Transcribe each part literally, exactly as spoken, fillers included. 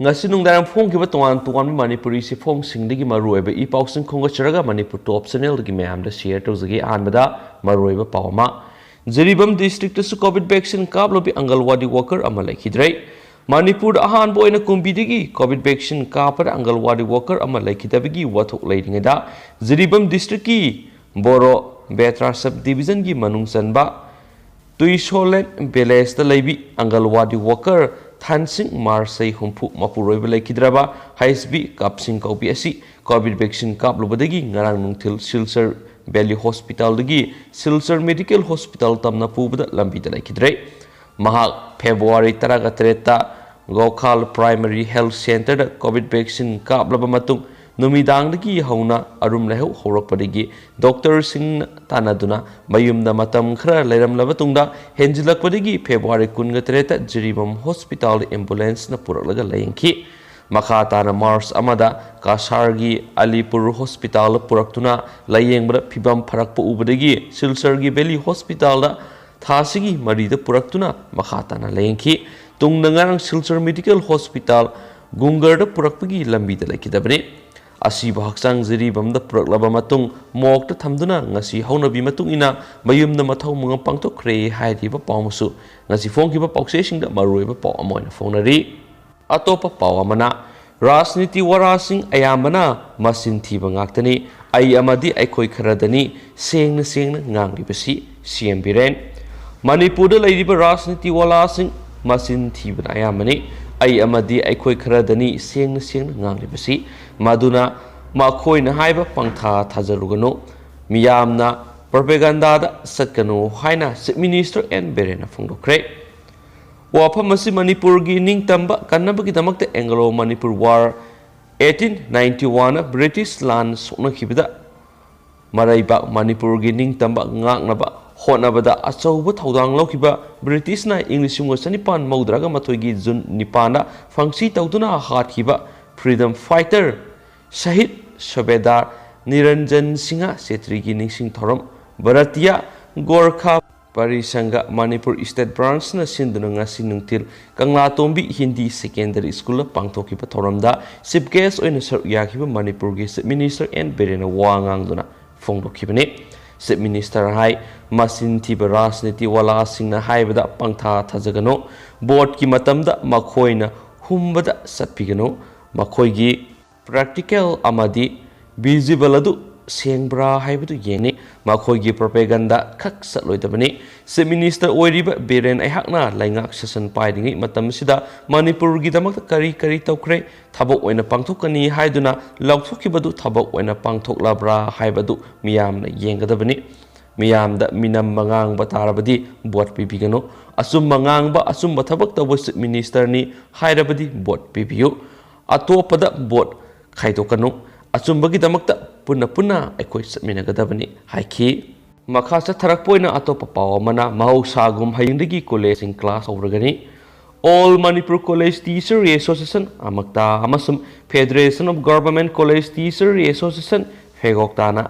ꯉꯁꯤ ꯅꯨꯡꯗꯥꯡ ꯐꯣꯡꯈꯤꯕ ꯇꯣꯉꯥꯟ ꯇꯣꯉꯥꯟꯕ ꯃꯅꯤꯄꯨꯔꯤ ꯆꯦꯐꯣꯡꯁꯤꯡꯗꯒꯤ ꯃꯔꯨꯑꯣꯏꯕ ꯏ ꯄꯥꯎꯁꯤꯡ ꯈꯣꯝꯒꯠꯆꯔꯒ ꯃꯅꯤꯄꯨꯔ ꯇꯣꯞ ꯆꯦꯅꯦꯜꯗꯒꯤ ꯃꯌꯥꯝꯗ ꯁꯤꯌꯔ ꯇꯧꯖꯒꯦ꯫ ꯑꯍꯥꯟꯕꯗ ꯃꯔꯨꯑꯣꯏꯕ ꯄꯥꯎ ꯑꯃ꯫ ꯖꯤꯔꯤꯕꯥꯝ ꯗꯤꯁꯇ꯭ꯔꯤꯛꯇꯁꯨ ꯀꯣꯚꯤꯗ ꯚꯦꯛꯁꯤꯟ ꯀꯥꯞꯂꯨꯕꯤ ꯑꯪꯒꯜꯋꯥꯗꯤ ꯋꯥꯀꯔ ꯑꯃ ꯂꯩꯈꯤꯗ꯭ꯔꯦ꯫ ꯃꯅꯤꯄꯨꯔꯗ ꯑꯍꯥꯟꯕ ꯑꯣꯏꯅ ꯀꯨꯝꯕꯤꯗꯒꯤ ꯀꯣꯚꯤꯗ ꯚꯦꯛꯁꯤꯟ ꯀꯥꯞꯄꯗ ꯑꯪꯒꯜꯋꯥꯗꯤ ꯋꯥꯀꯔ ꯑꯃ ꯂꯩꯈꯤꯗꯕꯒꯤ ꯋꯥꯊꯣꯛ ꯂꯩꯔꯤꯉꯩꯗ, ꯖꯤꯔꯤꯕꯥꯝ ꯗꯤꯁꯇ꯭ꯔꯤꯛꯀꯤ ꯕꯣꯔꯣ ꯕꯦꯇ꯭ꯔꯥ ꯁꯕ ꯗꯤꯕꯤꯖꯟꯒꯤ ꯃꯅꯨꯡ ꯆꯟꯕ ꯇꯨꯏꯁꯣꯂꯦꯟ ꯚꯤꯂꯦꯖꯇ ꯂꯩꯕꯤ ꯑꯪꯒꯜꯋꯥꯗꯤ ꯋꯥꯀꯔ ꯊꯥꯟꯁꯤꯡ ꯃꯥꯔꯁꯩ ꯍꯨꯝꯐꯨ ꯃꯄꯨꯔꯣꯏꯕ ꯂꯩꯈꯤꯗ꯭ꯔꯕ ꯍꯩꯁ ꯕꯤ ꯀꯥꯞꯁꯤꯡ ꯀꯧꯕꯤ ꯑꯁꯤ ꯀꯣꯚꯤꯗ ꯚꯦꯛꯁꯤꯟ ꯀꯥꯞꯂꯨꯕꯗꯒꯤ ꯉꯔꯥꯡ ꯅꯨꯡꯊꯤꯜ ꯁꯤꯜꯆꯔ ꯚꯦꯂꯤ ꯍꯣꯁꯄꯤꯇꯥꯜꯗꯒꯤ ꯁꯤꯜꯆꯔ ꯃꯦꯗꯤꯀꯦꯜ ꯍꯣꯁꯄꯤꯇꯥꯜ ꯇꯝꯅ ꯄꯨꯕꯗ ꯂꯝꯕꯤꯗ ꯂꯩꯈꯤꯗ꯭ꯔꯦ꯫ ꯃꯍꯥꯛ ꯐꯦꯕ꯭ꯔꯨꯋꯥꯔꯤ ꯇꯔꯥꯒ ꯇꯔꯦꯠꯇ ꯒꯣꯈꯥꯜ ꯄ꯭ꯔꯥꯏꯃꯔꯤ ꯍꯦꯜꯊ ꯁꯦꯟꯇꯔꯗ ꯀꯣꯚꯤꯗ ꯚꯦꯛꯁꯤꯟ ꯀꯥꯞꯂꯕ ꯃꯇꯨꯡ, ꯅꯨꯃꯤꯗꯥꯡꯗꯒꯤ ꯍꯧꯅ ꯑꯔꯨꯝ ꯂꯥꯏꯍꯧ ꯍꯧꯔꯛꯄꯗꯒꯤ ꯗꯣꯛꯇꯔꯁꯤꯡꯅ ꯇꯥꯟꯅꯗꯨꯅ ꯃꯌꯨꯝꯗ ꯃꯇꯝ ꯈꯔ ꯂꯩꯔꯝꯂꯕ ꯇꯨꯡꯗ, ꯍꯦꯟꯖꯤꯜꯂꯛꯄꯗꯒꯤ ꯐꯦꯕ꯭ꯔꯨꯋꯥꯔꯤ ꯀꯨꯟꯒ ꯇꯔꯦꯠꯇ ꯖꯤꯔꯤꯕꯥꯝ ꯍꯣꯁꯄꯤꯇꯥꯜꯗ ꯑꯦꯝꯕꯨꯂꯦꯟꯁꯅ ꯄꯨꯔꯛꯂꯒ ꯂꯥꯌꯦꯡꯈꯤ꯫ ꯃꯈꯥ ꯇꯥꯅ ꯃꯥꯔꯆ ꯑꯃꯗ ꯀꯁꯥꯔꯒꯤ ꯑꯂꯤꯄꯨꯔ ꯍꯣꯁꯄꯤꯇꯥꯜꯗ ꯄꯨꯔꯛꯇꯨꯅ ꯂꯥꯌꯦꯡꯕꯗ ꯐꯤꯕꯝ ꯐꯔꯛꯄ ꯎꯕꯗꯒꯤ ꯁꯤꯜꯆꯔꯒꯤ ꯚꯦꯂꯤ ꯍꯣꯁꯄꯤꯇꯥꯜꯗ ꯊꯥꯁꯤꯒꯤ ꯃꯔꯤꯗ ꯄꯨꯔꯛꯇꯨꯅ ꯃꯈꯥ ꯇꯥꯅ ꯂꯥꯌꯦꯡꯈꯤ꯫ ꯇꯨꯡꯗ ꯉꯔꯥꯡ ꯁꯤꯜꯆꯔ ꯃꯦꯗꯤꯀꯦꯜ ꯍꯣꯁꯄꯤꯇꯥꯜ ꯒꯨꯡꯒꯔꯗ ꯄꯨꯔꯛꯄꯒꯤ ꯂꯝꯕꯤꯗ ꯂꯩꯈꯤꯗꯕꯅꯤ꯫ ꯑꯁꯤꯕꯨ ꯍꯛꯆꯥꯡ ꯖꯤꯔꯤꯕꯥꯝꯗ ꯄꯨꯔꯛꯂꯕ ꯃꯇꯨꯡ ꯃꯣꯔꯒꯇ ꯊꯝꯗꯨꯅ ꯉꯁꯤ ꯍꯧꯅꯕꯤ ꯃꯇꯨꯡ ꯏꯟꯅ ꯃꯌꯨꯝꯗ ꯃꯊꯧ ꯃꯉꯝ ꯄꯥꯡꯊꯣꯛꯈ꯭ꯔꯦ ꯍꯥꯏꯔꯤꯕ ꯄꯥꯎ ꯑꯃꯁꯨ ꯉꯁꯤ ꯐꯣꯡꯈꯤꯕ ꯄꯥꯎꯆꯦꯁꯤꯡꯗ ꯃꯔꯨꯑꯣꯏꯕ ꯄꯥꯎ ꯑꯃ ꯑꯣꯏꯅ ꯐꯣꯡꯅꯔꯤ꯫ ꯑꯇꯣꯞꯄ ꯄꯥꯎ ꯑꯃꯅ, ꯔꯥꯖꯅꯤꯇꯤ ꯋꯥꯔꯥꯁꯤꯡ ꯑꯌꯥꯝꯕꯅ ꯃꯆꯤꯟ ꯊꯤꯕ ꯉꯥꯛꯇꯅꯤ, ꯑꯩ ꯑꯃꯗꯤ ꯑꯩꯈꯣꯏ ꯈꯔꯗꯅꯤ ꯁꯦꯡꯅ ꯁꯦꯡꯅ ꯉꯥꯡꯂꯤꯕꯁꯤ, ꯁꯤ ꯑꯦꯝ ꯕꯤꯔꯦꯟ꯫ ꯃꯅꯤꯄꯨꯔꯗ ꯂꯩꯔꯤꯕ ꯔꯥꯖꯅꯤꯇꯤ ꯋꯥꯂꯥꯁꯤꯡ ꯃꯆꯤꯟ ꯊꯤꯕꯅ ꯑꯌꯥꯝꯕꯅꯤ, ꯑꯩ ꯑꯃꯗꯤ ꯑꯩꯈꯣꯏ ꯈꯔꯗꯅꯤ ꯁꯦꯡꯅ ꯁꯦꯡꯅ ꯉꯥꯡꯂꯤꯕꯁꯤ, ꯃꯗꯨꯅ ꯃꯈꯣꯏꯅ ꯍꯥꯏꯕ ꯄꯪꯊꯥ ꯊꯥꯖꯔꯨꯒꯅꯨ, ꯃꯤꯌꯥꯝꯅ ꯄ꯭ꯔꯣꯄꯦꯒꯥꯟꯗꯥꯗ ꯆꯠꯀꯅꯨ ꯍꯥꯏꯅ ꯆꯤꯐ ꯃꯤꯅꯤꯁꯇꯔ ꯑꯦꯟ ꯕꯤꯔꯦꯟꯅ ꯐꯣꯡꯗꯣꯛꯈ꯭ꯔꯦ꯫ ꯋꯥꯐꯝ ꯑꯁꯤ ꯃꯅꯤꯄꯨꯔꯒꯤ ꯅꯤꯡꯇꯝꯕ ꯀꯟꯅꯕꯒꯤꯗꯃꯛꯇ Anglo Manipur war eighteen ninety one British ꯂꯥꯟ ꯁꯣꯛꯅꯈꯤꯕꯗ ꯃꯔꯩꯕꯥꯛ ꯃꯅꯤꯄꯨꯔꯒꯤ ꯅꯤꯡꯇꯝꯕ ꯉꯥꯛꯅꯕ ꯍꯣꯠꯅꯕꯗ ꯑꯆꯧꯕ ꯊꯧꯗꯥꯡ ꯂꯧꯈꯤꯕ ꯕ꯭ꯔꯤꯇꯤꯁꯅ ꯏꯪ ꯂꯤꯁꯤꯡ ꯑꯃꯒ ꯆꯅꯤꯄꯥꯟ ꯃꯧꯗ꯭ꯔꯥꯒ ꯃꯥꯊꯣꯏꯒꯤ ꯖꯨꯟ ꯅꯤꯄꯥꯟꯗ ꯐꯪꯁꯤ ꯇꯧꯗꯨꯅ ꯍꯥꯠꯈꯤꯕ ꯐ꯭ꯔꯤꯗꯝ ꯐꯥꯏꯇꯔ ꯁꯍꯤꯗ ꯁꯨꯕꯦꯗꯥꯔ ꯅꯤꯔꯟꯖꯟ ꯁꯤꯡꯍ ꯆꯦꯇ꯭ꯔꯤꯒꯤ ꯅꯤꯡꯁꯤꯡ ꯊꯧꯔꯝ ꯚꯥꯔꯇꯤꯌꯥ ꯒꯣꯔꯈꯥ ꯄꯔꯤꯁꯪꯒ ꯃꯅꯤꯄꯨꯔ ꯏꯁꯇꯦꯠ ꯕ꯭ꯔꯥꯟꯁꯅ ꯁꯤꯟꯗꯨꯅ ꯉꯁꯤ ꯅꯨꯡꯊꯤꯜ ꯀꯪꯂꯥꯇꯣꯝꯕꯤ ꯍꯤꯟꯗꯤ ꯁꯦꯀꯦꯟꯗꯔꯤ ꯁ꯭ꯀꯨꯜꯗ ꯄꯥꯡꯊꯣꯛꯈꯤꯕ ꯊꯧꯔꯝꯗ ꯆꯤꯐ ꯒꯦꯁ ꯑꯣꯏꯅ ꯁꯔꯨꯛ ꯌꯥꯈꯤꯕ ꯃꯅꯤꯄꯨꯔꯒꯤ ꯆꯤꯐ ꯃꯤꯅꯤꯁꯇꯔ ꯑꯦꯟ ꯕꯤꯔꯦꯟꯅ ꯋꯥ ꯉꯥꯡꯗꯨꯅ ꯐꯣꯡꯗꯣꯛꯈꯤꯕꯅꯤ꯫ ꯆꯤꯐ ꯃꯤꯅꯤꯁꯇꯔ ꯍꯥꯏ, ꯃꯆꯤꯟ ꯊꯤꯕ ꯔꯥꯖꯅꯤꯇꯤ ꯋꯥꯂꯥꯁꯤꯡꯅ ꯍꯥꯏꯕꯗ ꯄꯪꯊꯥ ꯊꯥꯖꯒꯅꯨ꯫ ꯚꯣꯠꯀꯤ ꯃꯇꯝꯗ ꯃꯈꯣꯏꯅ ꯍꯨꯝꯕꯗ ꯆꯠꯄꯤꯒꯅꯨ꯫ ꯃꯈꯣꯏꯒꯤ ꯄ꯭ꯔꯦꯛꯇꯤꯀꯦꯜ ꯑꯃꯗꯤ ꯚꯤꯖꯨꯕꯜ ꯑꯗꯨ ꯁꯦꯡꯕ꯭ꯔꯥ ꯍꯥꯏꯕꯗꯨ ꯌꯦꯡꯅꯤ꯫ ꯃꯈꯣꯏꯒꯤ ꯄ꯭ꯔꯣꯄꯦꯒꯟꯗ ꯈꯛ ꯆꯠꯂꯣꯏꯗꯕꯅꯤ꯫ ꯆꯤꯐ ꯃꯤꯅꯤꯁꯇꯔ ꯑꯣꯏꯔꯤꯕ ꯕꯤꯔꯦꯟ ꯑꯩꯍꯥꯛꯅ ꯂꯩꯉꯥꯛ ꯁꯦꯁꯟ ꯄꯥꯏꯔꯤꯉꯩ ꯃꯇꯝ ꯑꯁꯤꯗ ꯃꯅꯤꯄꯨꯔꯒꯤꯗꯃꯛꯇ ꯀꯔꯤ ꯀꯔꯤ ꯇꯧꯈ꯭ꯔꯦ, ꯊꯕꯛ ꯑꯣꯏꯅ ꯄꯥꯡꯊꯣꯛꯀꯅꯤ ꯍꯥꯏꯗꯨꯅ ꯂꯥꯎꯊꯣꯛꯈꯤꯕꯗꯨ ꯊꯕꯛ ꯑꯣꯏꯅ ꯄꯥꯡꯊꯣꯛꯂꯕ꯭ꯔꯥ ꯍꯥꯏꯕꯗꯨ ꯃꯤꯌꯥꯝꯅ ꯌꯦꯡꯒꯗꯕꯅꯤ꯫ ꯃꯤꯌꯥꯝꯗ ꯃꯤꯅꯝꯕ ꯉꯥꯡꯕ ꯇꯥꯔꯕꯗꯤ ꯚꯣꯠ ꯄꯤꯕꯤꯒꯅꯨ꯫ ꯑꯆꯨꯝꯕ ꯉꯥꯡꯕ, ꯑꯆꯨꯝꯕ ꯊꯕꯛ ꯇꯧꯕ ꯆꯤꯐ ꯃꯤꯅꯤꯁꯇꯔꯅꯤ ꯍꯥꯏꯔꯕꯗꯤ ꯚꯣꯠ ꯄꯤꯕꯤꯌꯨ꯫ ꯑꯇꯣꯞꯄꯗ ꯚꯣꯠ ꯈꯥꯏꯗꯣꯛꯀꯅꯨ꯫ ꯑꯆꯨꯝꯕꯒꯤꯗꯃꯛꯇ ꯄꯨꯟꯅ ꯄꯨꯟꯅ ꯑꯩꯈꯣꯏ ꯆꯠꯃꯤꯟꯅꯒꯗꯕꯅꯤ ꯍꯥꯏꯈꯤ꯫ ꯃꯈꯥ ꯆꯠꯊꯔꯛꯄ ꯑꯣꯏꯅ ꯑꯇꯣꯞꯄ ꯄꯥꯎ ꯑꯃꯅ, ꯃꯍꯧꯁꯥꯒꯨꯝ ꯍꯌꯦꯡꯗꯒꯤ ꯀꯣꯂꯦꯖꯁꯤꯡ ꯀ꯭ꯂꯥꯁ ꯍꯧꯔꯒꯅꯤ꯫ All Manipur College Teacher Association, ꯑꯃꯛꯇꯥ, ꯑꯃꯁꯨꯡ Federation of Government College Teacher Association, ꯐꯦꯒꯣꯛꯇꯥꯅ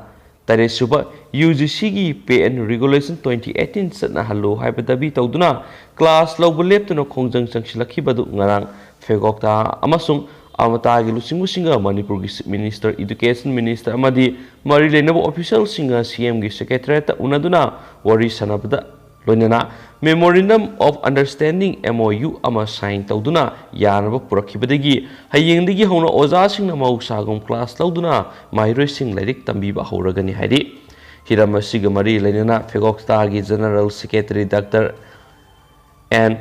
ꯇꯔꯦꯠꯁꯨꯕ ꯌꯨ ꯖꯤ ꯁꯤꯒꯤ Pay and Regulation twenty eighteen ꯆꯠꯅꯍꯜꯂꯨ ꯍꯥꯏꯕ ꯗꯥꯕꯤ ꯇꯧꯗꯨꯅ ꯀ꯭ꯂꯥꯁ ꯂꯧꯕ ꯂꯦꯞꯇꯨꯅ ꯈꯣꯡꯖꯪ ꯆꯪꯁꯤꯜꯂꯛꯈꯤꯕꯗꯨ ꯉꯔꯥꯡ ꯐꯦꯒꯣꯛꯇꯥ ꯑꯃꯁꯨꯡ ꯑꯃꯇꯥꯒꯤ ꯂꯨꯆꯤꯡꯕꯁꯤꯡꯒ ꯃꯅꯤꯄꯨꯔꯒꯤ ꯆꯤꯐ ꯃꯤꯅꯤꯁꯇꯔ, ꯏꯗꯨꯀꯦꯁꯟ ꯃꯤꯅꯤꯁꯇꯔ ꯑꯃꯗꯤ ꯃꯔꯤ ꯂꯩꯅꯕ ꯑꯣꯐꯤꯁꯤꯌꯦꯜꯁꯤꯡꯒ ꯁꯤ ꯑꯦꯝꯒꯤ ꯁꯦꯀ꯭ꯔꯦꯇꯔꯤꯌꯦꯠꯇ ꯎꯅꯗꯨꯅ ꯋꯥꯔꯤ ꯁꯥꯟꯅꯕꯗ ꯂꯣꯏꯅꯅ Memorandum of Understanding, M O U, ꯑꯃ ꯁꯥꯏꯟ ꯇꯧꯗꯨꯅ ꯌꯥꯅꯕ ꯄꯨꯔꯛꯈꯤꯕꯗꯒꯤ ꯍꯌꯦꯡꯗꯒꯤ ꯍꯧꯅ ꯑꯣꯖꯥꯁꯤꯡꯅ ꯃꯍꯧꯁꯥꯒꯨꯝ ꯀ꯭ꯂꯥꯁ ꯂꯧꯗꯨꯅ ꯃꯍꯩꯔꯣꯏꯁꯤꯡ ꯂꯥꯏꯔꯤꯛ ꯇꯝꯕꯤꯕ ꯍꯧꯔꯒꯅꯤ ꯍꯥꯏꯔꯤ꯫ ꯍꯤꯔꯝ ꯑꯁꯤꯒ ꯃꯔꯤ ꯂꯩꯅꯅ ꯐꯦꯒꯣꯛꯇꯥꯒꯤ general secretary doctor and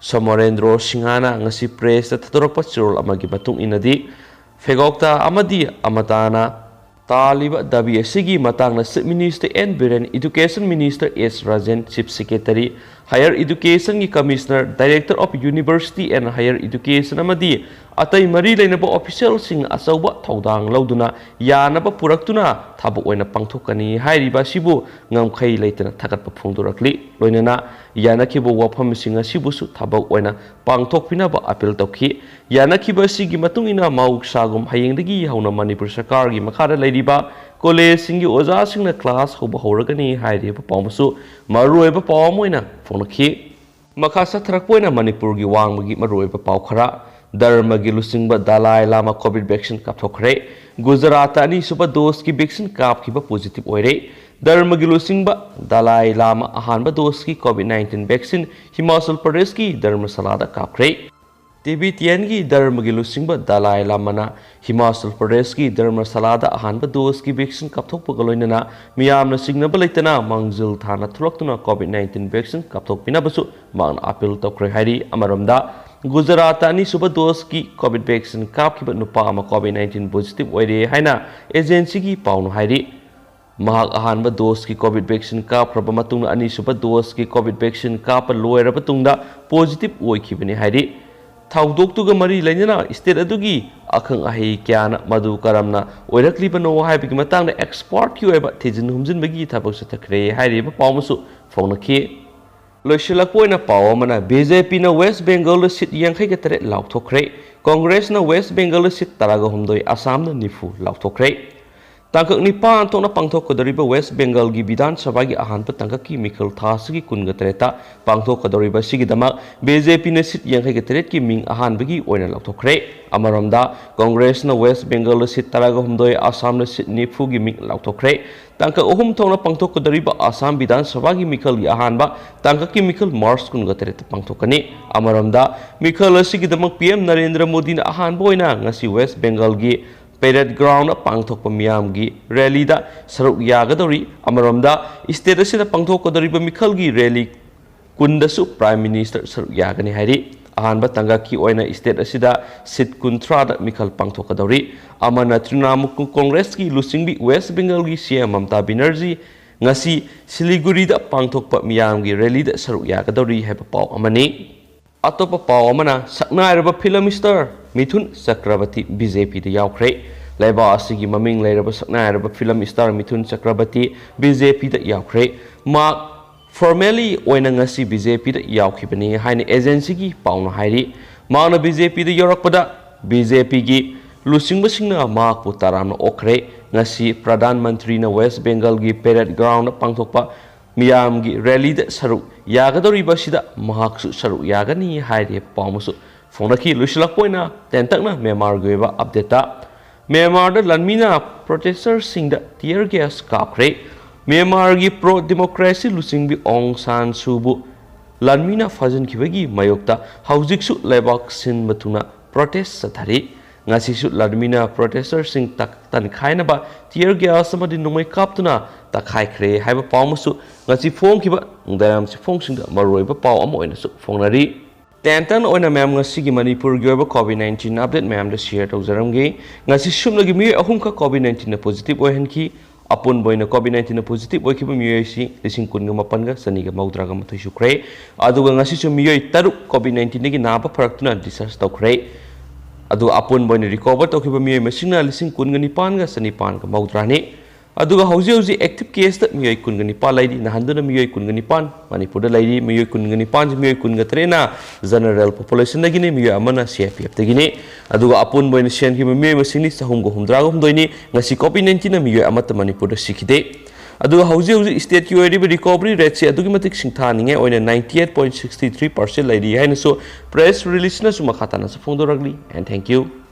Somorendro ꯁꯤꯡꯍꯅ ꯉꯁꯤ ꯄ꯭ꯔꯦꯁꯇ ꯊꯥꯗꯣꯔꯛꯄ ꯆꯦꯔꯣꯜ ꯑꯃꯒꯤ ꯃꯇꯨꯡ ꯏꯟꯅꯗꯤ, ꯐꯦꯒꯣꯛꯇꯥ ꯑꯃꯗꯤ ꯑꯃꯇꯥꯅ ꯇꯥꯜꯂꯤꯕ ꯗꯥꯕꯤ ꯑꯁꯤꯒꯤ ꯃꯇꯥꯡꯗ chief minister N Biren, education minister S Rajen, chief secretary, higher ꯏꯗꯨꯀꯦꯁꯟꯒꯤ commissioner, director of university and higher education ꯑꯃꯗꯤ ꯑꯇꯩ ꯃꯔꯤ ꯂꯩꯅꯕ ꯑꯣꯐꯤꯁꯤꯌꯦꯜꯁꯤꯡ ꯑꯆꯧꯕ ꯊꯧꯗꯥꯡ ꯂꯧꯗꯨꯅ ꯌꯥꯅꯕ ꯄꯨꯔꯛꯇꯨꯅ ꯊꯕꯛ ꯑꯣꯏꯅ ꯄꯥꯡꯊꯣꯛꯀꯅꯤ ꯍꯥꯏꯔꯤꯕ ꯑꯁꯤꯕꯨ ꯉꯝꯈꯩ ꯂꯩꯇꯅ ꯊꯥꯒꯠꯄ ꯐꯣꯡꯗꯣꯔꯛꯂꯤ꯫ ꯂꯣꯏꯅꯅ ꯌꯥꯅꯈꯤꯕ ꯋꯥꯐꯝꯁꯤꯡ ꯑꯁꯤꯕꯨꯁꯨ ꯊꯕꯛ ꯑꯣꯏꯅ ꯄꯥꯡꯊꯣꯛꯄꯤꯅꯕ ꯑꯥꯄꯤꯜ ꯇꯧꯈꯤ꯫ ꯌꯥꯅꯈꯤꯕ ꯑꯁꯤꯒꯤ ꯃꯇꯨꯡ ꯏꯟꯅ ꯃꯍꯧꯁꯥꯒꯨꯝ ꯍꯌꯦꯡꯗꯒꯤ ꯍꯧꯅ ꯃꯅꯤꯄꯨꯔ ꯁꯔꯀꯥꯔꯒꯤ ꯃꯈꯥꯗ ꯂꯩꯔꯤꯕ ꯀꯣꯂꯦꯖꯁꯤꯡꯒꯤ ꯑꯣꯖꯥꯁꯤꯡꯅ ꯀ꯭ꯂꯥꯁ ꯍꯧꯕ ꯍꯧꯔꯒꯅꯤ ꯍꯥꯏꯔꯤꯕ ꯄꯥꯎ ꯑꯃꯁꯨ ꯃꯔꯨꯑꯣꯏꯕ ꯄꯥꯎ ꯑꯃ ꯑꯣꯏꯅ ꯐꯣꯡꯂꯛꯈꯤ꯫ ꯃꯈꯥ ꯆꯠꯊꯔꯛꯄ ꯑꯣꯏꯅ ꯃꯅꯤꯄꯨꯔꯒꯤ ꯋꯥꯡꯃꯒꯤ ꯃꯔꯨꯑꯣꯏꯕ ꯄꯥꯎ ꯈꯔ꯫ ꯙꯔꯃꯒꯤ ꯂꯨꯆꯤꯡꯕ ꯗꯂꯥꯏ ꯂꯥꯃꯥ ꯀꯣꯚꯤꯗ ꯚꯦꯛꯁꯤꯟ ꯀꯥꯞꯊꯣꯛꯈ꯭ꯔꯦ꯫ ꯒꯨꯖꯔꯥꯠꯇ ꯑꯅꯤꯁꯨꯕ ꯗꯣꯁꯀꯤ ꯚꯦꯛꯁꯤꯟ ꯀꯥꯞꯈꯤꯕ ꯄꯣꯖꯤꯇꯤꯚ ꯑꯣꯏꯔꯦ꯫ ꯙꯔꯃꯒꯤ ꯂꯨꯆꯤꯡꯕ ꯗꯂꯥꯏ ꯂꯥꯃꯥ ꯑꯍꯥꯟꯕ ꯗꯣꯁꯀꯤ ꯀꯣꯚꯤꯗ ꯅꯥꯏꯟꯇꯤꯟ ꯚꯦꯛꯁꯤꯟ ꯍꯤꯃꯥꯆꯜ ꯄ꯭ꯔꯗꯦꯁꯀꯤ ꯙꯔꯃꯁꯥꯂꯥꯗ ꯀꯥꯞꯈ꯭ꯔꯦ꯫ ꯇꯤꯕꯦꯇꯤꯌꯟꯒꯤ ꯙꯔꯃꯒꯤ ꯂꯨꯆꯤꯡꯕ ꯗꯂꯥꯏ ꯂꯥꯃꯥꯅ ꯍꯤꯃꯥꯆꯜ ꯄ꯭ꯔꯗꯦꯁꯀꯤ ꯙꯔꯃꯁꯥꯂꯥꯗ ꯑꯍꯥꯟꯕ ꯗꯣꯁꯀꯤ ꯚꯦꯛꯁꯤꯟ ꯀꯥꯞꯊꯣꯛꯄꯒ ꯂꯣꯏꯅꯅ ꯃꯤꯌꯥꯝꯅ ꯆꯤꯡꯅꯕ ꯂꯩꯇꯅ ꯃꯥꯡꯖꯤꯜ ꯊꯥꯅ ꯊꯣꯛꯂꯛꯇꯨꯅ ꯀꯣꯚꯤꯗ ꯅꯥꯏꯟꯇꯤꯟ ꯚꯦꯛꯁꯤꯟ ꯀꯥꯞꯊꯣꯛꯄꯤꯅꯕꯁꯨ ꯃꯍꯥꯛꯅ ꯑꯥꯄꯤꯜ ꯇꯧꯈ꯭ꯔꯦ ꯍꯥꯏꯔꯤ꯫ ꯑꯃꯔꯣꯝꯗ, ꯒꯨꯖꯔꯥꯠꯇ ꯑꯅꯤꯁꯨꯕ ꯗꯣꯁꯀꯤ ꯀꯣꯚꯤꯗ ꯚꯦꯛꯁꯤꯟ ꯀꯥꯞꯈꯤꯕ ꯅꯨꯄꯥ ꯑꯃ ꯀꯣꯚꯤꯗ ꯅꯥꯏꯟꯇꯤꯟ ꯄꯣꯖꯤꯇꯤꯚ ꯑꯣꯏꯔꯦ ꯍꯥꯏꯅ ꯑꯦꯖꯦꯟꯁꯤꯒꯤ ꯄꯥꯎꯅ ꯍꯥꯏꯔꯤ꯫ ꯃꯍꯥꯛ ꯑꯍꯥꯟꯕ ꯗꯣꯁꯀꯤ ꯀꯣꯚꯤꯗ ꯚꯦꯛꯁꯤꯟ ꯀꯥꯞꯈ꯭ꯔꯕ ꯃꯇꯨꯡꯗ ꯑꯅꯤꯁꯨꯕ ꯗꯣꯁꯀꯤ ꯀꯣꯚꯤꯗ ꯚꯦꯛꯁꯤꯟ ꯀꯥꯞꯄ ꯂꯣꯏꯔꯕ ꯇꯨꯡꯗ ꯄꯣꯖꯤꯇꯤꯚ ꯑꯣꯏꯈꯤꯕꯅꯤ ꯍꯥꯏꯔꯤ꯫ ꯊꯧꯗꯣꯛꯇꯨꯒ ꯃꯔꯤ ꯂꯩꯅꯅ ꯁ꯭ꯇꯦꯠ ꯑꯗꯨꯒꯤ ꯑꯈꯪ ꯑꯍꯩ ꯀꯌꯥꯅ ꯃꯗꯨ ꯀꯔꯝꯅ ꯑꯣꯏꯔꯛꯂꯤꯕꯅꯣ ꯍꯥꯏꯕꯒꯤ ꯃꯇꯥꯡꯗ ꯑꯦꯛꯁꯄꯔꯠꯀꯤ ꯑꯣꯏꯕ ꯊꯤꯖꯤꯟ ꯍꯨꯝꯖꯤꯟꯕꯒꯤ ꯊꯕꯛ ꯆꯠꯊꯈ꯭ꯔꯦ ꯍꯥꯏꯔꯤꯕ ꯄꯥꯎ ꯑꯃꯁꯨ ꯐꯣꯡꯂꯛꯈꯤ꯫ ꯂꯣꯏꯁꯤꯜꯂꯛꯄ ꯑꯣꯏꯅ ꯄꯥꯎ ꯑꯃꯅ, ꯕꯤ ꯖꯦ ꯄꯤꯅ ꯋꯦꯁ ꯕꯦꯡꯒꯜꯗ ꯁꯤꯠ ꯌꯥꯡꯈꯩꯒ ꯇꯔꯦꯠ ꯂꯥꯎꯊꯣꯛꯈ꯭ꯔꯦ꯫ ꯀꯣꯡꯒ꯭ꯔꯦꯁꯅ ꯋꯦꯁ ꯕꯦꯡꯒꯜꯗ ꯁꯤꯠ ꯇꯔꯥꯒ ꯍꯨꯝꯗꯣꯏ, ꯑꯁꯥꯝꯅ ꯅꯤꯐꯨ ꯂꯥꯎꯊꯣꯛꯈ꯭ꯔꯦ꯫ ꯇꯥꯡꯀꯛ ꯅꯤꯄꯥꯟ ꯊꯣꯛꯅ ꯄꯥꯡꯊꯣꯛꯀꯗꯧꯔꯤꯕ ꯋꯦꯁ ꯕꯦꯡꯒꯜꯒꯤ ꯕꯤꯙꯥꯟ ꯁꯚꯥꯒꯤ ꯑꯍꯥꯟꯕ ꯇꯥꯡꯀꯛꯀꯤ ꯃꯤꯈꯜ ꯊꯥ ꯑꯁꯤꯒꯤ ꯀꯨꯟꯒ ꯇꯔꯦꯠꯇ ꯄꯥꯡꯊꯣꯛꯀꯗꯧꯔꯤꯕ ꯑꯁꯤꯒꯤꯗꯃꯛ ꯕꯤ ꯖꯦ ꯄꯤꯅ ꯁꯤꯠ ꯌꯥꯡꯈꯩꯒ ꯇꯔꯦꯠꯀꯤ ꯃꯤꯡ ꯑꯍꯥꯟꯕꯒꯤ ꯑꯣꯏꯅ ꯂꯥꯎꯊꯣꯛꯈ꯭ꯔꯦ꯫ ꯑꯃꯔꯣꯝꯗ, ꯀꯣꯡꯒ꯭ꯔꯦꯁꯅ ꯋꯦꯁ ꯕꯦꯡꯒꯜꯗ ꯁꯤꯠ ꯇꯔꯥꯒ ꯍꯨꯝꯗꯣꯏ, ꯑꯁꯥꯝꯗ ꯁꯤꯠ ꯅꯤꯐꯨꯒꯤ ꯃꯤꯡ ꯂꯥꯎꯊꯣꯛꯈ꯭ꯔꯦ꯫ ꯇꯥꯡꯀꯛ ꯑꯍꯨꯝ ꯊꯣꯛꯅ ꯄꯥꯡꯊꯣꯛꯀꯗꯧꯔꯤꯕ ꯑꯁꯥꯝ ꯕꯤꯙꯥꯟ ꯁꯚꯥꯒꯤ ꯃꯤꯈꯜꯒꯤ ꯑꯍꯥꯟꯕ ꯇꯥꯡꯀꯛꯀꯤ ꯃꯤꯈꯜ ꯃꯥꯔꯆ ꯀꯨꯟꯒ ꯇꯔꯦꯠꯇ ꯄꯥꯡꯊꯣꯛꯀꯅꯤ꯫ ꯑꯃꯔꯣꯝꯗ, ꯃꯤꯈꯜ ꯑꯁꯤꯒꯤꯗꯃꯛ ꯄꯤ ꯑꯦꯝ ꯅꯔꯦꯟꯗ꯭ꯔ ꯃꯣꯗꯤꯅ ꯑꯍꯥꯟꯕ ꯑꯣꯏꯅ ꯉꯁꯤ ꯋꯦꯁ ꯕꯦꯡꯒꯜꯒꯤ ꯄꯦꯔꯦꯗ ꯒ꯭ꯔꯥꯎꯟꯗ ꯄꯥꯡꯊꯣꯛꯄ ꯃꯤꯌꯥꯝꯒꯤ ꯔꯦꯂꯤꯗ ꯁꯔꯨꯛ ꯌꯥꯒꯗꯧꯔꯤ꯫ ꯑꯃꯔꯣꯝꯗ, ꯁ꯭ꯇꯦꯠ ꯑꯁꯤꯗ ꯄꯥꯡꯊꯣꯛꯀꯗꯧꯔꯤꯕ ꯃꯤꯈꯜꯒꯤ ꯔꯦꯂꯤ ꯀꯨꯟꯗꯁꯨ ꯄ꯭ꯔꯥꯏꯝ ꯃꯤꯅꯤꯁꯇꯔ ꯁꯔꯨꯛ ꯌꯥꯒꯅꯤ ꯍꯥꯏꯔꯤ꯫ ꯑꯍꯥꯟꯕ ꯇꯥꯡꯀꯛꯀꯤ ꯑꯣꯏꯅ ꯁ꯭ꯇꯦꯠ ꯑꯁꯤꯗ ꯁꯤꯠ ꯀꯨꯟꯊ꯭ꯔꯥꯗ ꯃꯤꯈꯜ ꯄꯥꯡꯊꯣꯛꯀꯗꯧꯔꯤ꯫ ꯑꯃꯅ ꯇ꯭ꯔꯤꯅꯥꯃꯨꯜ ꯀꯣꯡꯒ꯭ꯔꯦꯁꯀꯤ ꯂꯨꯆꯤꯡꯕꯤ ꯋꯦꯁ ꯕꯦꯡꯒꯜꯒꯤ ꯁꯤ ꯑꯦꯝ ꯃꯃꯇꯥ ꯕꯦꯅꯔꯖꯤ ꯉꯁꯤ ꯁꯤꯂꯤꯒꯨꯔꯤꯗ ꯄꯥꯡꯊꯣꯛꯄ ꯃꯤꯌꯥꯝꯒꯤ ꯔꯦꯂꯤꯗ ꯁꯔꯨꯛ ꯌꯥꯒꯗꯧꯔꯤ ꯍꯥꯏꯕ ꯄꯥꯎ ꯑꯃꯅꯤ꯫ ꯑꯇꯣꯞꯄ ꯄꯥꯎ ꯑꯃꯅ, ꯁꯛꯅꯥꯏꯔꯕ ꯐꯤꯂꯝ ꯁ꯭ꯇꯥꯔ ꯃꯤꯊꯨꯟ ꯆꯀ꯭ꯔꯕꯔꯇꯤ ꯕꯤ ꯖꯦ ꯄꯤꯗ ꯌꯥꯎꯈ꯭ꯔꯦ꯫ ꯂꯩꯕꯥꯛ ꯑꯁꯤꯒꯤ ꯃꯃꯤꯡ ꯂꯩꯔꯕ ꯁꯛꯅꯥꯏꯔꯕ ꯐꯤꯂꯝ ꯁ꯭ꯇꯥꯔ ꯃꯤꯊꯨꯟ ꯆꯀ꯭ꯔꯕꯔꯇꯤ ꯕꯤ ꯖꯦ ꯄꯤꯗ ꯌꯥꯎꯈ꯭ꯔꯦ꯫ ꯃꯍꯥꯛ ꯐꯣꯔꯃꯦꯂꯤ ꯑꯣꯏꯅ ꯉꯁꯤ ꯕꯤ ꯖꯦ ꯄꯤꯗ ꯌꯥꯎꯈꯤꯕꯅꯤ ꯍꯥꯏꯅ ꯑꯦꯖꯦꯟꯁꯤꯒꯤ ꯄꯥꯎꯅ ꯍꯥꯏꯔꯤ꯫ ꯃꯍꯥꯛꯅ ꯕꯤ ꯖꯦ ꯄꯤꯗ ꯌꯥꯎꯔꯛꯄꯗ ꯕꯤ ꯖꯦ ꯄꯤꯒꯤ ꯂꯨꯆꯤꯡꯕꯁꯤꯡꯅ ꯃꯍꯥꯛꯄꯨ ꯇꯔꯥꯝꯅ ꯑꯣꯛꯈ꯭ꯔꯦ꯫ ꯉꯁꯤ ꯄ꯭ꯔꯙꯥꯟ ꯃꯟꯇ꯭ꯔꯤꯅ ꯋꯦꯁ ꯕꯦꯡꯒꯜꯒꯤ ꯄꯦꯔꯦꯗ ꯒ꯭ꯔꯥꯎꯟꯗ ꯄꯥꯡꯊꯣꯛꯄ ꯃꯤꯌꯥꯝꯒꯤ ꯔꯦꯂꯤꯗ ꯁꯔꯨꯛ ꯌꯥꯒꯗꯧꯔꯤꯕ ꯑꯁꯤꯗ ꯃꯍꯥꯛꯁꯨ ꯁꯔꯨꯛ ꯌꯥꯒꯅꯤ ꯍꯥꯏꯔꯤ ꯄꯥꯎ ꯑꯃꯁꯨ ꯐꯣꯡꯅꯈꯤ꯫ ꯂꯣꯏꯁꯤꯜꯂꯛꯄ ꯑꯣꯏꯅ ꯇꯦꯟꯇꯛꯅ ꯃ꯭ꯌꯥꯟꯃꯥꯔꯒꯤ ꯑꯣꯏꯕ ꯑꯞꯗꯦꯠꯇ, ꯃ꯭ꯌꯥꯟꯃꯥꯔꯗ ꯂꯥꯟꯃꯤꯅ ꯄ꯭ꯔꯣꯇꯦꯁꯇꯔꯁꯤꯡꯗ ꯇꯤꯌꯔ ꯒ꯭ꯌꯥꯁ ꯀꯥꯞꯈ꯭ꯔꯦ꯫ ꯃ꯭ꯌꯥꯟꯃꯥꯔꯒꯤ ꯄ꯭ꯔꯣ ꯗꯦꯃꯣꯀ꯭ꯔꯦꯁꯤ ꯂꯨꯆꯤꯡꯕꯤ ꯑꯣꯡ ꯁꯥꯟ ꯁꯨꯕꯨ ꯂꯥꯟꯃꯤꯅ ꯐꯥꯖꯤꯟꯈꯤꯕꯒꯤ ꯃꯥꯌꯣꯛꯇ ꯍꯧꯖꯤꯛꯁꯨ ꯂꯩꯕꯥꯛ ꯁꯤꯟꯕ ꯊꯨꯡꯅ ꯄ꯭ꯔꯣꯇꯦꯁ ꯆꯠꯊꯔꯤ꯫ ꯉꯁꯤꯁꯨ ꯂꯥꯟꯃꯤꯅ ꯄ꯭ꯔꯣꯇꯦꯁꯇꯔꯁꯤꯡ ꯇꯛ-, ꯇꯟꯈꯥꯏꯅꯕ ꯇꯤꯌꯔ ꯒ꯭ꯌꯥꯁ ꯑꯃꯗꯤ ꯅꯣꯡꯃꯩ ꯀꯥꯞꯇꯨꯅ ꯇꯛꯈꯥꯏꯈ꯭ꯔꯦ ꯍꯥꯏꯕ ꯄꯥꯎ ꯑꯃꯁꯨ ꯉꯁꯤ ꯐꯣꯡꯈꯤꯕ ꯅꯨꯡꯗꯥꯡꯋꯥꯏꯔꯝ ꯆꯦꯐꯣꯡꯁꯤꯡꯗ ꯃꯔꯨꯑꯣꯏꯕ ꯄꯥꯎ ꯑꯃ ꯑꯣꯏꯅꯁꯨ ꯐꯣꯡꯅꯔꯤ꯫ ꯇꯦꯟꯇꯟ ꯑꯣꯏꯅ ꯃꯌꯥꯝ ꯉꯁꯤꯒꯤ ꯃꯅꯤꯄꯨꯔꯒꯤ ꯑꯣꯏꯕ ꯀꯣꯚꯤꯗ ꯅꯥꯏꯟꯇꯤꯟ ꯑꯞꯗꯦꯠ ꯃꯌꯥꯝꯗ ꯁꯤꯌꯔ ꯇꯧꯖꯔꯝꯒꯦ꯫ ꯉꯁꯤ ꯁꯨꯞꯅꯒꯤ ꯃꯤꯑꯣꯏ ꯑꯍꯨꯝꯈꯛ ꯀꯣꯚꯤꯗ ꯅꯥꯏꯟꯇꯤꯟꯅ ꯄꯣꯖꯤꯇꯤꯚ ꯑꯣꯏꯍꯟꯈꯤ꯫ ꯑꯄꯨꯟꯕ ꯑꯣꯏꯅ ꯀꯣꯚꯤꯗ ꯅꯥꯏꯟꯇꯤꯟꯅ ꯄꯣꯖꯤꯇꯤꯚ ꯑꯣꯏꯈꯤꯕ ꯃꯤꯑꯣꯏꯁꯤ ꯂꯤꯁꯤꯡ ꯀꯨꯟꯒ ꯃꯥꯄꯟꯒ ꯆꯅꯤꯒ ꯃꯧꯗ꯭ꯔꯥꯒ ꯃꯥꯊꯣꯏ ꯁꯨꯈ꯭ꯔꯦ꯫ ꯑꯗꯨꯒ ꯉꯁꯤꯁꯨ ꯃꯤꯑꯣꯏ ꯇꯔꯨꯛ ꯀꯣꯚꯤꯗ ꯅꯥꯏꯟꯇꯤꯟꯗꯒꯤ ꯅꯥꯕ ꯐꯔꯛꯇꯨꯅ ꯗꯤꯁꯆꯥꯔꯖ ꯇꯧꯈ꯭ꯔꯦ꯫ ꯑꯗꯨꯒ ꯑꯄꯨꯟꯕ ꯑꯣꯏꯅ ꯔꯤꯀꯣꯚꯔ ꯇꯧꯈꯤꯕ ꯃꯤꯑꯣꯏ ꯃꯁꯤꯡꯅ ꯂꯤꯁꯤꯡ ꯀꯨꯟꯒ ꯅꯤꯄꯥꯟꯒ ꯆꯅꯤꯄꯥꯟꯒ ꯃꯧꯗ꯭ꯔꯥꯅꯤ꯫ ꯑꯗꯨꯒ ꯍꯧꯖꯤꯛ ꯍꯧꯖꯤꯛ ꯑꯦꯛꯇꯤꯚ ꯀꯦꯁꯇ ꯃꯤꯑꯣꯏ ꯀꯨꯟꯒ ꯅꯤꯄꯥꯟ ꯂꯩꯔꯤ, ꯅꯥꯍꯟꯗꯨꯅ ꯃꯤꯑꯣꯏ ꯀꯨꯟꯒ ꯅꯤꯄꯥꯟ ꯃꯅꯤꯄꯨꯔꯗ ꯂꯩꯔꯤ꯫ ꯃꯤꯑꯣꯏ ꯀꯨꯟꯒ ꯅꯤꯄꯥꯟꯁꯤ ꯃꯤꯑꯣꯏ ꯀꯨꯟꯒ ꯇꯔꯦꯠꯅ ꯖꯦꯅꯔꯦꯜ ꯄꯣꯄꯨꯂꯦꯁꯟꯗꯒꯤꯅꯤ, ꯃꯤꯑꯣꯏ ꯑꯃꯅ ꯁꯤ ꯑꯥꯏ ꯄꯤ ꯑꯦꯐꯇꯒꯤꯅꯤ꯫ ꯑꯗꯨꯒ ꯑꯄꯨꯟꯕ ꯑꯣꯏꯅ ꯁꯤꯍꯟꯈꯤꯕ ꯃꯤꯑꯣꯏ ꯃꯁꯤꯡꯅꯤ ꯆꯍꯨꯝꯒ ꯍꯨꯝꯗ꯭ꯔꯥꯒ ꯍꯨꯝꯗꯣꯏꯅꯤ꯫ ꯉꯁꯤ ꯀꯣꯚꯤꯗ ꯅꯥꯏꯟꯇꯤꯟꯅ ꯃꯤꯑꯣꯏ ꯑꯃꯠꯇ ꯃꯅꯤꯄꯨꯔꯗ ꯁꯤꯈꯤꯗꯦ꯫ ꯑꯗꯨꯒ ꯍꯧꯖꯤꯛ ꯍꯧꯖꯤꯛ ꯁ꯭ꯇꯦꯠꯀꯤ ꯑꯣꯏꯔꯤꯕ ꯔꯤꯀꯣꯚꯔꯤ ꯔꯦꯠꯁꯤ ꯑꯗꯨꯛꯀꯤ ꯃꯇꯤꯛ ꯁꯤꯡꯊꯥꯅꯤꯡꯉꯥꯏ ꯑꯣꯏꯅ ninety eight point sixty three percent ꯂꯩꯔꯤ ꯍꯥꯏꯅꯁꯨ ꯄ꯭ꯔꯦꯁ ꯔꯤꯂꯤꯖꯅꯁꯨ ꯃꯈꯥ ꯇꯥꯅꯁꯨ ꯐꯣꯡꯗꯣꯔꯛꯂꯤ꯫ And thank you.